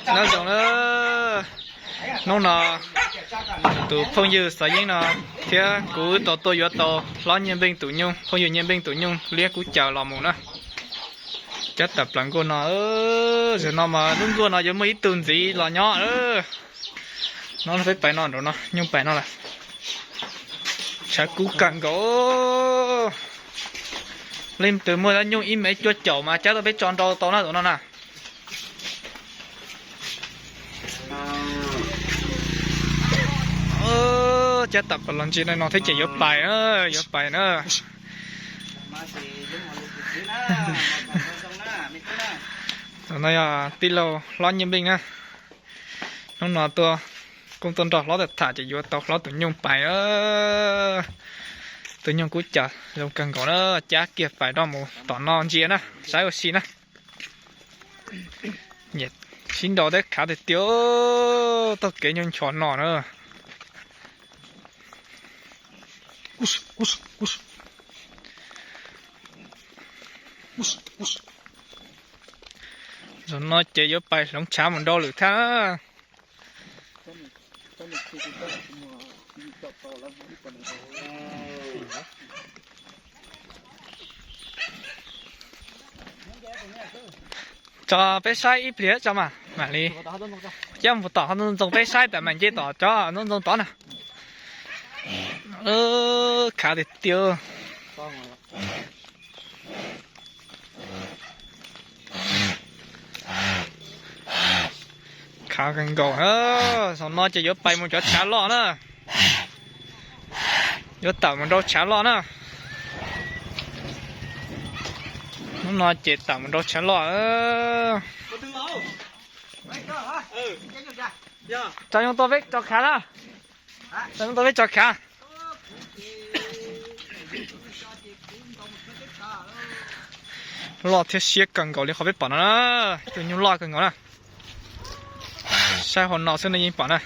Nyob zoo na, hnub no tus phooj ywg Xov Yeeb no thiab kuv wb tau tuaj yuav tau hlob Nyiaj Npeej tus nyuj, phooj ywg Nyiaj Npeej tus nyuj liab kub caws los mus na. Cab tawm plaws nkuaj no, zaum no mas lub nkuaj no yuav muaj ib tug ntxiv los nyob. No peb pais no nraum no, nyuj pais no lawm. Tshav kub kawg nkaus. Leej twg muaj nyuj ib mev cuaj caum mas cab tuaj peb tso nrau tau na tus no na. Cab tawm plaws los ntsia no thiab ces yuav pais na, yuav pais na. Tus no yog tij laug hlob Nyiaj Npeej na. Hnub no tuaj, kuj tuaj nrog hlob tham tham ces yuav tau hlob tus nyuj pais. Tus nyuj kub caws zoo kawg nkaus na, cab kiag pais rau mus tom no ntsia na, saib ua si na. Nyiam sib nraus thiab khav tiag tiag, taug kev ncho nchos no na. Zaum no ces yuav pais hloov tshav mus nrau lawm thiab. Tso peb saib ib pliag tso mas mam li cab mus tom qhov ntxoov ntxoo peb saib tas mam nce tom cov ntxoov ntxoo tod na. Khav tiag tiag. Khav kawg nkaus na. Zaum no ces yuav pais mus cov tshav loj na. Yuav tawm mus nrau tshav loj na. Hnub no ces tawm mus nrau tshav loj. Tso zoo tuaj peb tso khav na. Tso zoo tuaj peb tso khav. Loj thiab siab kawg nkaus li qhov peb pom no na. Ib tug nyuj loj kawg nkaus na. Saib hauv no xwb nej yeej pom na.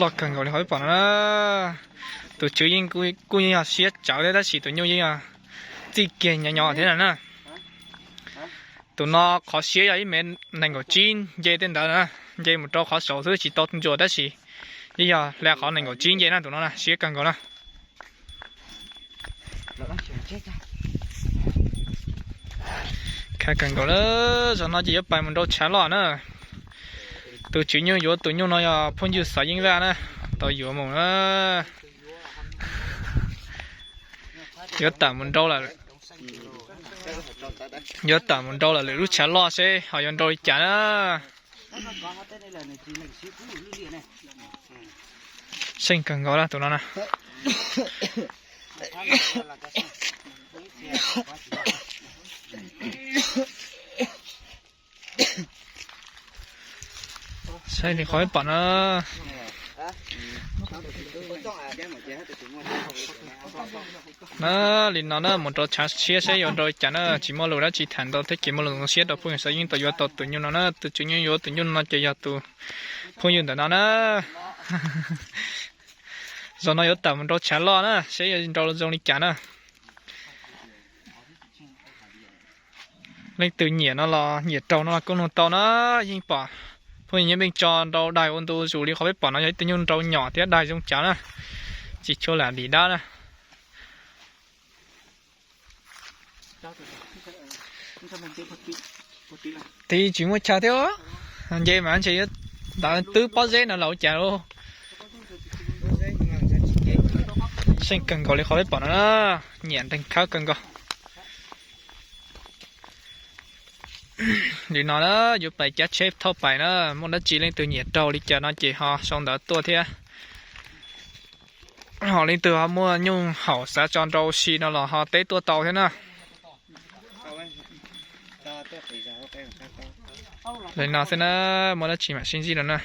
Loj kawg nkaus li qhov peb pom no na. Tus tswv yeej kuj yeej yog siab tsawv thiab tab sis tus nyuj yeej yog txij kiag nyo nyo thiab na. Tus no qhov siab yog ib mev nees nkaum tsib nce tej ntawd na, nce mus rau qhov saud xwb tsis tau ntsuas tab sis yeej yog hla qhov nees nkaum tsib nce na, tus no na siab kawg nkaus na. Khav kawg nkaus na, zaum no ces yuav pais mus nrau tshav loj na. Tus tswv nyuj yuav tus nyuj no yog phooj ywg Xov Yeeb Vaj na, tau yuav mus na. Yuav tawm mus nrau lawm, yuav tawm mus nrau lawm lwm lub tshav loj seb ho yuav nrau li cas na. Seej kawg nkaus na tus no na. Saib li qhov peb pom na. Na, li no na mus rau tshav siab seb yuav nrau li cas na, tsis muaj lus dab tsi tham ntau thiab ces muaj lus zoo siab rau phooj ywg Xov Yeeb tau yuav tau tus nyuj no na, tus tswv nyuj yuav tus nyuj no ces yog tus phooj ywg ntawm no na. Zaum no yuav tawm mus nrau tshav loj na, seb yuav nrau zoo li cas na. Leej twg nyiam no los nyiam raug no los kuj nug tau na, yeej pom phooj ywg Nyiaj Npeej tso nrau daig ua ntu zus li qhov peb pom no yog ib tug nyuj nrau nyom thiab daig zoo tsav na, tsis tshua lam dim dab na. Tiv tsis muaj chaw thiab, nce mas ntshe yuav ntawd twb pob zeb no los ua cas lauj. Seej kawg nkaus li qhov peb pom no na, nyiam nreeg khawb kawg nkaus. Li no na, yuav pais cab tsheb thauj pais na, muaj dab tsi leej twg nyiam raug li cas no ces ho sau ntawv tuaj thiab. Ho leej twg ho muaj nyuj haum xav tso nrau si no los ho teb tuaj tau thiab na. Li no xwb na, muaj dab tsi mam sib ntsib rau na.